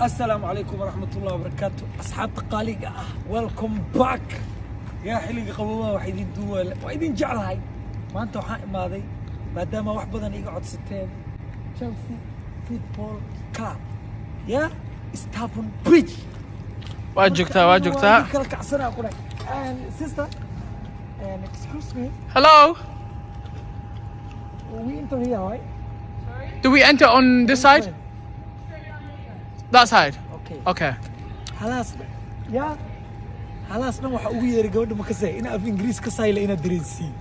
Assalaamu calaykum waraxmatullahi wabarakaatu, asxaabta qaaliga ah, welcome back. Yaa xilliga qaboobaha wax idin duuwa, waa idin jeclahay. Maanta waxaan imaaday, maadaama wax badan iga codsateen, Chelsea Football Club ya Stamford Bridge. Waa joogtaa, waa joogtaa. Waa kala kacsanaa ku dhahay. And sister and excuse me. Hello. We enter here, right? Do we enter on this side? That side? Okay. Okay. Halaas ya halaas dhan waxaa ugu yeeray gabadha makasay in af Ingiriis ka sayla inaad dareensiin,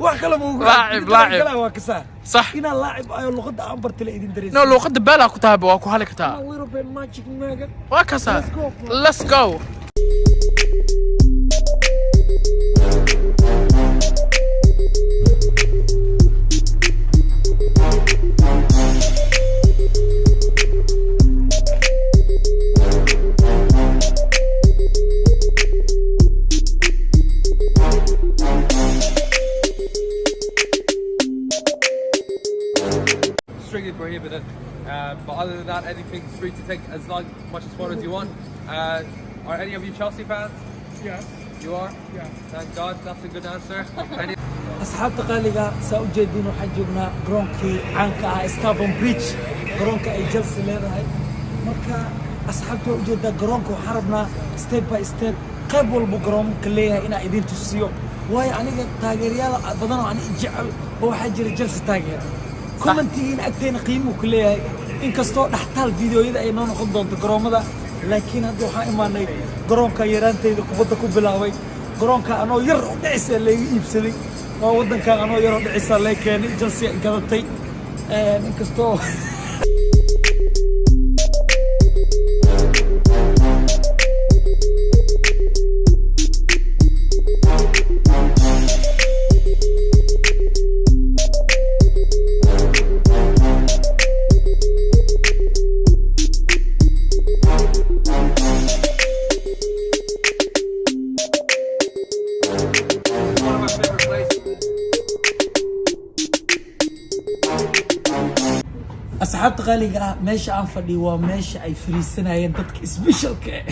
wax kale ma ugu Laacib, laacib. Waa kasaa. Sax. Inaan laacib ayo, luqadda aan bartay la idin dareensiin. No, luuqadda beelaa ku tahay, waa ku hali kartaa. A little bit magic nigga. Waa kasaa. Let's go, bro. Let's go. Strictly prohibited. But other than that, anything's free to take as long much as photos you want. Are any of you Chelsea fans? Yes. You are? Yeah. Thank God, that's a good answer. Any Asxaabta qaaliga, saa u jeediin, waxaan joognaa garoonkii caanka ah, Stamford Bridge, garoonka ay Chelsea leedahay. Marka asxaabta, waa ujeedaa garoonka. Waxaan rabnaa step by step qayb walba garoonka leeyahay inaan idin tusiyo, waayo aniga taageerayaal badan oo ani jecel oo waxaa jira Chelsea taageera. Commentigiina agteena qiimuu ku leeyahay, inkastoo dhaxtaal videoyada ay noo noqon doonto garoomada, laakiin hadda waxaan imaanay garoonka yaraantayda kubadda ku bilaabay, garoonka anoo yar oo dhicisa layga iibsaday, waa waddankan anoo yar oo dhicisa lay keenay, Chelsea ay gadatay, inkastoo One of my favorite places. Asxaabta qaaliga ah, meesha aan fadhiyo waa meesha ay fariisanayeen dadka specialka eh.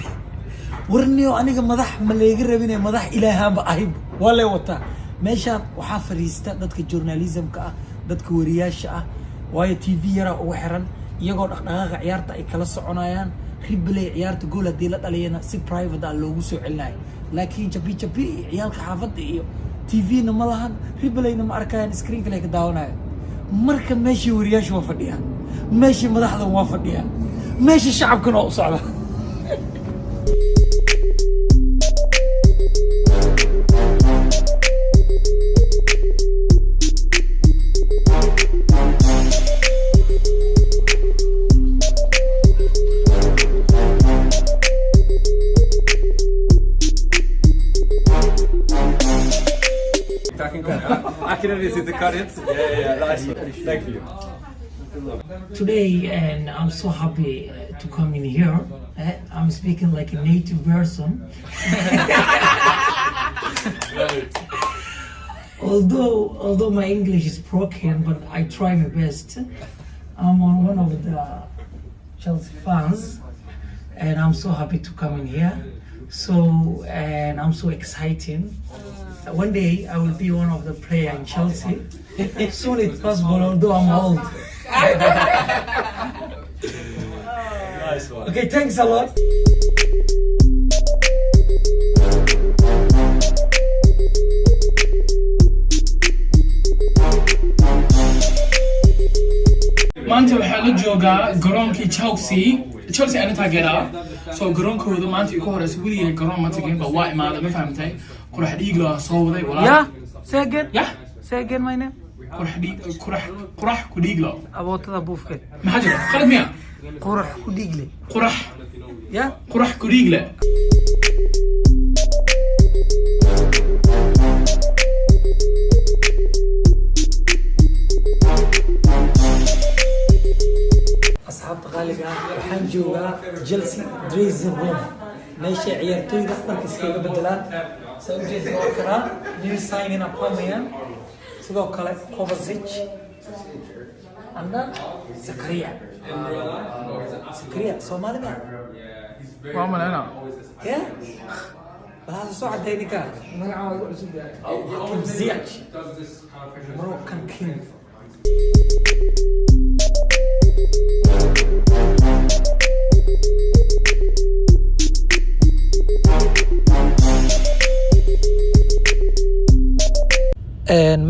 Warniyo, aniga madax ma layga rabine, madax ilaahaanba ahayn waa lay wataa. Meeshaan waxaa fadhiista dadka journalismka ah, dadka wariyaasha ah, waayo TV yaraa ugu xiran, iyagoo dhaqdhaqaaqa ciyaarta ay kala soconayaan, replay ciyaarta, gool haddii la dhaliyana si private ah loogu soo celinayo. Laakiin jabi jabi iyo ciyaalka xaafadda iyo TV-na ma lahan, replayna ma arkayaan, screen kale ka daawanayo. Marka meeshii wariyaashu waa fadhiyaan, meeshii madaxdan waa fadhiyaan, meeshii shacabkana waa u socda. I can only see the cut-ins. Yeah, nice one. Thank you. Today, and I'm so happy to come in here. I'm speaking like a native person. Although my English is broken, but I try my best. I'm on one of the Chelsea fans, and I'm so happy to come in here. So, and I'm so excited. One day I will be one of the player in Chelsea. Soon it's possible, although I'm old. Nice one. Okay, thanks a lot. Maanta waxaa la joogaa garoonkii Chelsea. Chelsea ana taageeraa, so garoonkooda maanta igu horeysa, weligay garoon ma tagin ba, waa imaaday, ma fahamtay? Qurax dhiig la soo waday walaal. Yeah, say again. Yeah. Say again my name. Qurax dhiig, qurax, qurax ku dhiig la. Abootada buufkeed. Maxaa jira? Qalad miya? Qurax ku dhiigle. Qurax. Yeah. Qurax ku dhiig le. Asxaabta qaaliga ah, waxaan joogaa Chelsea dressing room, meesha ciyaartoyda dharka iskaga bedelaan. Saa ujeeda, waa karaa new signing Aubameyang, sidoo kale Kovacic and Zakaria. In real life? Or is it Sakariya Soomaali ma? Yeah, he's very Waa malaynaa. always this Ya, bal hada soo cadeey ninkaa. Magacaan waa igu cusub yahay. Hakim Ziyech. Does this kind of facial Moroccan king.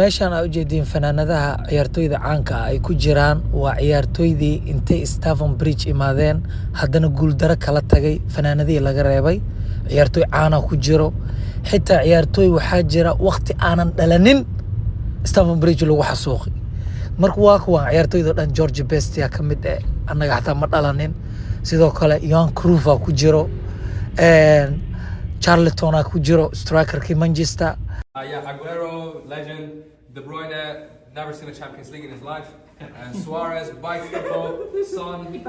Meeshaan aa ujeediin fanaanadaha ciyaartooyda caanka ah ay ku jiraan waa ciyaartooydii intay Stamford Bridge imaadeen haddana guuldaro kala tagay, fanaanadihii laga reebay. Ciyaartooy caana ku jiro, xitaa ciyaartooy waxaa jira waqti aanan dhalanin Stamford Bridge lagu xasuuqi. Marka waa kuwan ciyaartooyda dhan. George Best yaa ka mid eh, annaga xataa ma dhalanin. Sidoo kale Johan Cruyff aa ku jiro, Charlton aa ku jiro, strikerkii Manchester. Yeah, Aguero, legend. De Bruyne, never seen a Champions League in his life. And Suarez, bicycle, Son.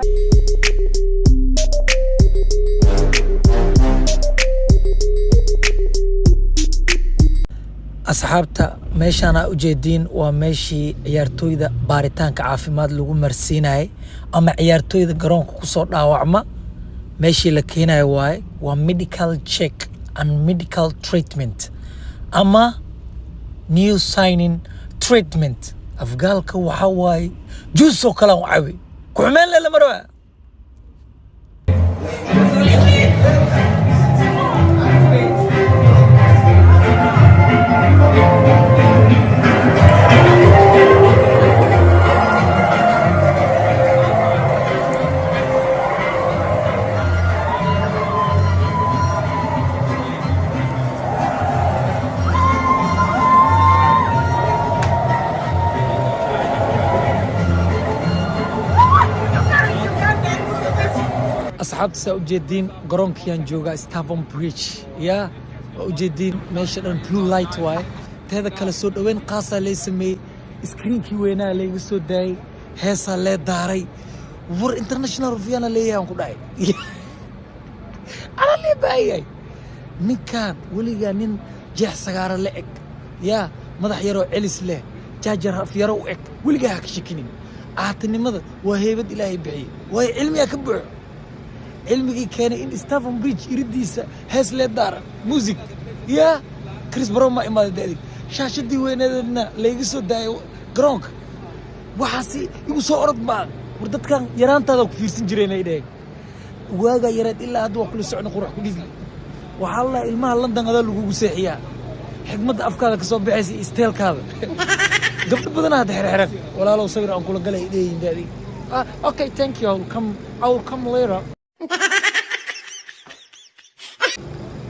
Asxaabta, meeshaan aa ujeediin waa meeshii ciyaartooyda baaritaanka caafimaad lagu marsiinayay ama ciyaartooyda garoonka kusoo dhaawacma meeshii la keenayo waaye. Waa medical check and medical treatment ama new signing treatment. Afgaalka waxaa waaye juus oo kale aan u cabi ku-xumeen leh lama rabaa. Asxaabta, saa ujeediin garoonkiyaan joogaa Stamford Bridge. Ya, waa ujeediin meesha dhan blue light waaye. Teeda kale soo dhoweyn qaasaa lee sameeyey, screenkii weynaa layga soo daayey, heesaa lee daaray. War international rufiyaana leeyahay aan ku dhahay ala lee baayay. Ninkaan weligaa nin jeex sagaara la eg, yaa madax yaroo celis leh, jaajar afyaro u eg, weligaa ha ka shakinin. Caatinimada waa heybad Ilaahay bixiyey, waayo cilmigaa ka buuxo, cilmigii keenay in Stamford Bridge iridiisa hees lee daara music. Yaa Chris Brown ma imaaday da'dig, shaashadii weyneedna layga soo daayay garoonka. Waxaasi igu soo orod maa. War dadkan yaraantaada ku fiirsan jireen ay dheheen, waagaa yareed ilaa hadda waa kula socon. Qurux ku dhigi waxaa la ilmaha London adaa lagugu seexiyaa, xikmadda afkaada ka soo baxaysa iyo isteelkaada. Gabdho badanaa hadda xirxiran, walaalow sawir aan kula galay ay dheeyihin da'dig. Ah, okay, thank you, I will come, I will come later.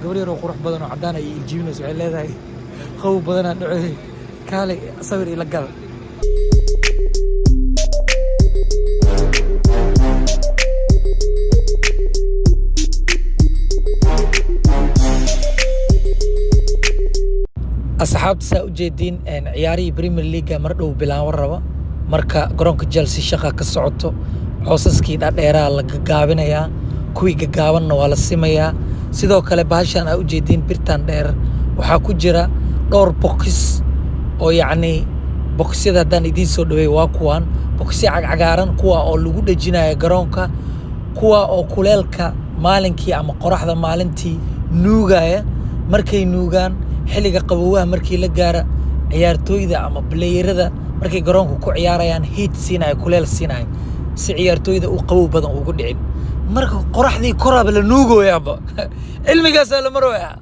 Gabar yaroo qurux badan oo caddaan ay iljiibinayso, waxay leedahay qabow badanaa dhacoy, kaalay sawir ila gal. Asxaabta, saa ujeediin ciyaarihii Premier League mar dhow bilaaban raba. Marka garoonka Chelsea shaqa ka socoto, coosaskii dhadheeraa la gagaabinayaa, kuwii gagaabanna waa la simayaa. Sidoo kale bahashan aa ujeediin, birtan dheer, waxaa ku jira dhowr bokis oo yacni bokisyada haddaan idiin soo dhaweey waa kuwan bokisya cagcagaaran, kuwa oo lagu dhejinayo garoonka, kuwa oo kuleelka maalinkii ama qoraxda maalintii nuugaya. Markay nuugaan, xilliga qabowaha markii la gaara, ciyaartooyda ama playerada markay garoonka ku ciyaarayaan heat siinaya, kuleel siinaya, si ciyaartooyda uu qabow badan ugu dhicin. Marka qoraxdii koraaba la nuugoyaaba, cilmigaasaa la marooyaa.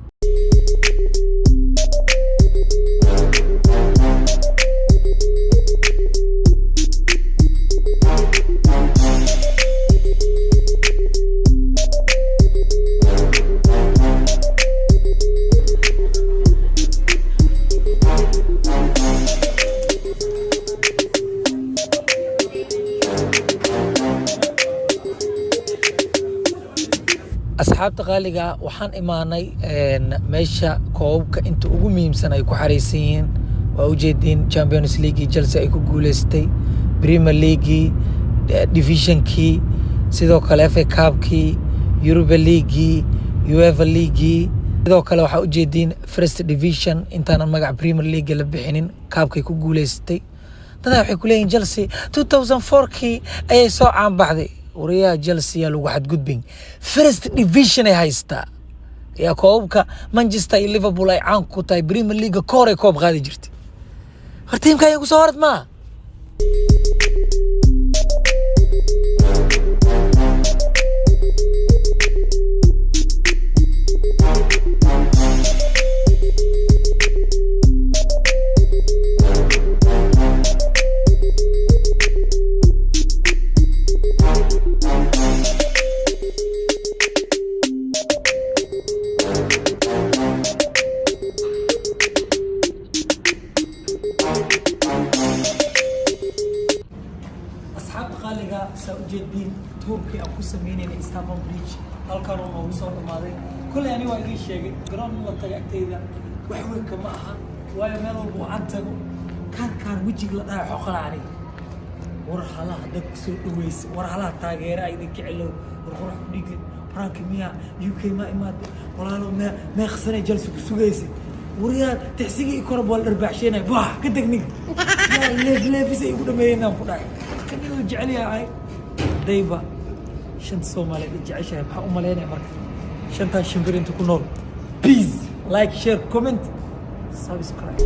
Asxaabta qaaliga ah, waxaan imaanay meesha koobabka inta ugu muhiimsan ay ku xareysan yihiin. Waa ujeediin Champions League Chelsea ay ku guuleystay, Premier League, divisionkii, sidoo kale FA Cupkii, Europa League, UEFA League. Sidoo kale waxaa ujeediin First Division intaanan magac Premier League la bixinin cupkay ku guuleystay. Dadaa waxay ku leeyihin Chelsea 2004kii ayay soo caanbaxday. Wariyaha Chelsea yaa lagu xadgudbin, first division ay haystaa. Yaa koobabka Manchester iyo Liverpool ay caan ku tahay Premier League ka hor ay koob qaadi jirtay. Hor tiimka ayaa kusoo horad maa. Asxaabta qaaliga, saa u jeediin, tour-kii aan ku sameynayna Stamford Bridge halkaan oo noogu soo dhamaaday. Kolley ani waa idiin sheegay, garoon in la taga agteyda wax weyn kama aha, waayo meel walba oo aan tago kaarkaan wejiga la dhahay xoqala aniga. War halaha dad kusoo dhaweysa, war halaha taageera idinka celo, war qurux ku dhiigle prank-i miya UK ma imaade walaalo mee meeqsanay Chelsea ku sugaysay. Waryaa tixsigii i korab waa la dharbaaxsheynaya, bah ka deg ninka yaa leef leefis ay igu dhameeyeen aan ku dhahay kan inuu jecel yahay. Dayba shanta Soomaaliyeed ay jeceshahay, maxaa u malaynaya marka shantaas shimbir inta ku nool? Please like, share, comment, subscribe.